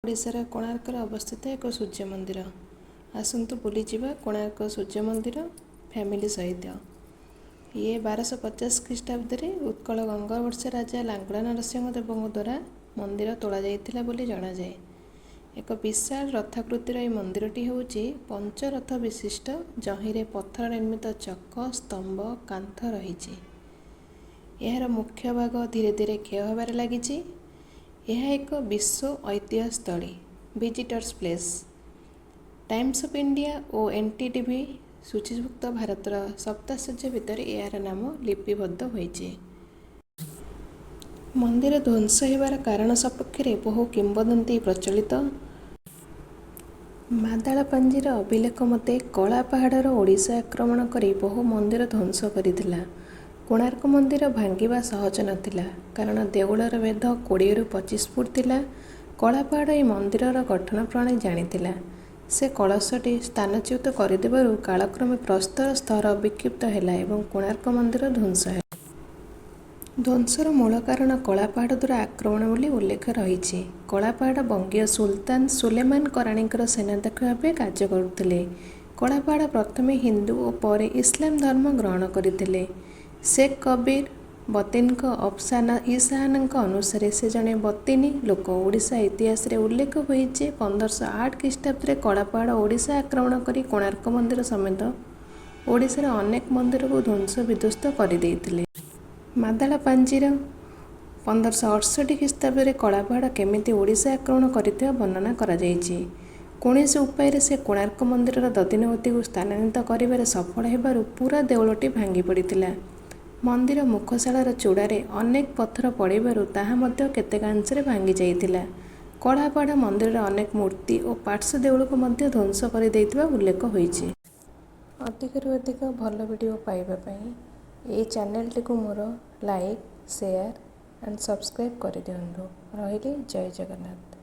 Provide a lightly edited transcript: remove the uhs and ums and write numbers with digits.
ଓଡ଼ିଶାର କୋଣାର୍କରେ ଅବସ୍ଥିତ ଏକ ସୂର୍ଯ୍ୟ ମନ୍ଦିର। ଆସନ୍ତୁ ବୁଲିଯିବା କୋଣାର୍କ ସୂର୍ଯ୍ୟ ମନ୍ଦିର ଫ୍ୟାମିଲି ସହିତ। ଇଏ 1250 ଖ୍ରୀଷ୍ଟାବ୍ଦରେ ଉତ୍କଳ ଗଙ୍ଗବର୍ଷ ରାଜା ଲାଙ୍ଗୁଳା ନରସିଂହ ଦେବଙ୍କ ଦ୍ୱାରା ମନ୍ଦିର ତୋଳା ଯାଇଥିଲା ବୋଲି ଜଣାଯାଏ। ଏକ ବିଶାଳ ରଥାକୃତିର ଏହି ମନ୍ଦିରଟି ହେଉଛି ପଞ୍ଚରଥ ବିଶିଷ୍ଟ, ଯହିଁରେ ପଥର ନିର୍ମିତ ଚକ, ସ୍ତମ୍ଭ, କାନ୍ଥ ରହିଛି। ଏହାର ମୁଖ୍ୟ ଭାଗ ଧୀରେ ଧୀରେ କ୍ଷୟ ହେବାରେ ଲାଗିଛି। ଏହା ଏକ ବିଶ୍ୱ ଐତିହ୍ୟ ସ୍ଥଳୀ, visitors place. Times of India O NDTV ସୂଚୀଭୁକ୍ତ ଭାରତର ସପ୍ତାଶ୍ଚର୍ଯ୍ୟ ଭିତରେ ଏହାର ନାମ ଲିପିବଦ୍ଧ ହୋଇଛି। ମନ୍ଦିର ଧ୍ୱଂସ ହେବାର କାରଣ ସପକ୍ଷରେ ବହୁ କିମ୍ବଦନ୍ତୀ ପ୍ରଚଳିତ। ମାଦଳା ପାଞ୍ଜିର ଅଭିଲେଖ ମତେ କଳାପାହାଡ଼ର ଓଡ଼ିଶା ଆକ୍ରମଣ କରି ବହୁ ମନ୍ଦିର ଧ୍ୱଂସ କରିଥିଲା। କୋଣାର୍କ ମନ୍ଦିର ଭାଙ୍ଗିବା ସହଜ ନଥିଲା, କାରଣ ଦେଉଳର ବେଧ 20ରୁ 25 ଫୁଟ ଥିଲା। କଳାପାହାଡ଼ ଏହି ମନ୍ଦିରର ଗଠନ ପ୍ରଣାଳୀ ଜାଣିଥିଲା। ସେ କଳସଟି ସ୍ଥାନଚ୍ୟୁତ କରିଦେବାରୁ କାଳକ୍ରମେ ପ୍ରସ୍ତର ସ୍ତର ବିକ୍ଷିପ୍ତ ହେଲା ଏବଂ କୋଣାର୍କ ମନ୍ଦିର ଧ୍ୱଂସ ହେଲା। ଧ୍ୱଂସର ମୂଳ କାରଣ କଳାପାହାଡ଼ ଦ୍ୱାରା ଆକ୍ରମଣ ବୋଲି ଉଲ୍ଲେଖ ରହିଛି। କଳାପାହାଡ଼ ବଙ୍ଗୀୟ ସୁଲତାନ ସୁଲେମାନ କରାଣୀଙ୍କର ସେନାଧ୍ୟକ୍ଷ ଭାବେ କାର୍ଯ୍ୟ କରୁଥିଲେ। କଳାପାହାଡ଼ ପ୍ରଥମେ ହିନ୍ଦୁ ଓ ପରେ ଇସଲାମ ଧର୍ମ ଗ୍ରହଣ କରିଥିଲେ। ଶେଖ କବୀର ବତିନଙ୍କ ଅଫସାନା ଇ ଶାହାନାଙ୍କ ଅନୁସାରେ ସେ ଜଣେ ବତିନୀ ଲୋକ। ଓଡ଼ିଶା ଇତିହାସରେ ଉଲ୍ଲେଖ ହୋଇଛି ଯେ 1508 ଖ୍ରୀଷ୍ଟାବ୍ଦରେ କଳାପାହାଡ଼ ଓଡ଼ିଶା ଆକ୍ରମଣ କରି କୋଣାର୍କ ମନ୍ଦିର ସମେତ ଓଡ଼ିଶାର ଅନେକ ମନ୍ଦିରକୁ ଧ୍ୱଂସ ବିଧ୍ୱସ୍ତ କରିଦେଇଥିଲେ। ମାଦଳା ପାଞ୍ଜିର 1568 ଖ୍ରୀଷ୍ଟାବ୍ଦରେ କଳାପାହାଡ଼ କେମିତି ଓଡ଼ିଶା ଆକ୍ରମଣ କରିଥିବା ବର୍ଣ୍ଣନା କରାଯାଇଛି। କୌଣସି ଉପାୟରେ ସେ କୋଣାର୍କ ମନ୍ଦିରର ଦଧିନଉତିକୁ ସ୍ଥାନାନ୍ତରିତ କରିବାରେ ସଫଳ ହେବାରୁ ପୂରା ଦେଉଳଟି ଭାଙ୍ଗି ପଡ଼ିଥିଲା। ମନ୍ଦିର ମୁଖଶାଳାର ଚୂଡ଼ାରେ ଅନେକ ପଥର ପଡ଼ିବାରୁ ତାହା ମଧ୍ୟ କେତେକାଂଶରେ ଭାଙ୍ଗି ଯାଇଥିଲା। କଳାପାହାଡ଼ ମନ୍ଦିରର ଅନେକ ମୂର୍ତ୍ତି ଓ ପାର୍ଶ୍ୱ ଦେଉଳକୁ ମଧ୍ୟ ଧ୍ୱଂସ କରିଦେଇଥିବା ଉଲ୍ଲେଖ ହୋଇଛି। ଅଧିକରୁ ଅଧିକ ଭଲ ଭିଡ଼ିଓ ପାଇବା ପାଇଁ ଏଇ ଚ୍ୟାନେଲଟିକୁ ମୋର ଲାଇକ୍, ସେୟାର ଆଣ୍ଡ ସବସ୍କ୍ରାଇବ୍ କରିଦିଅନ୍ତୁ। ରହିଲି, ଜୟ ଜଗନ୍ନାଥ।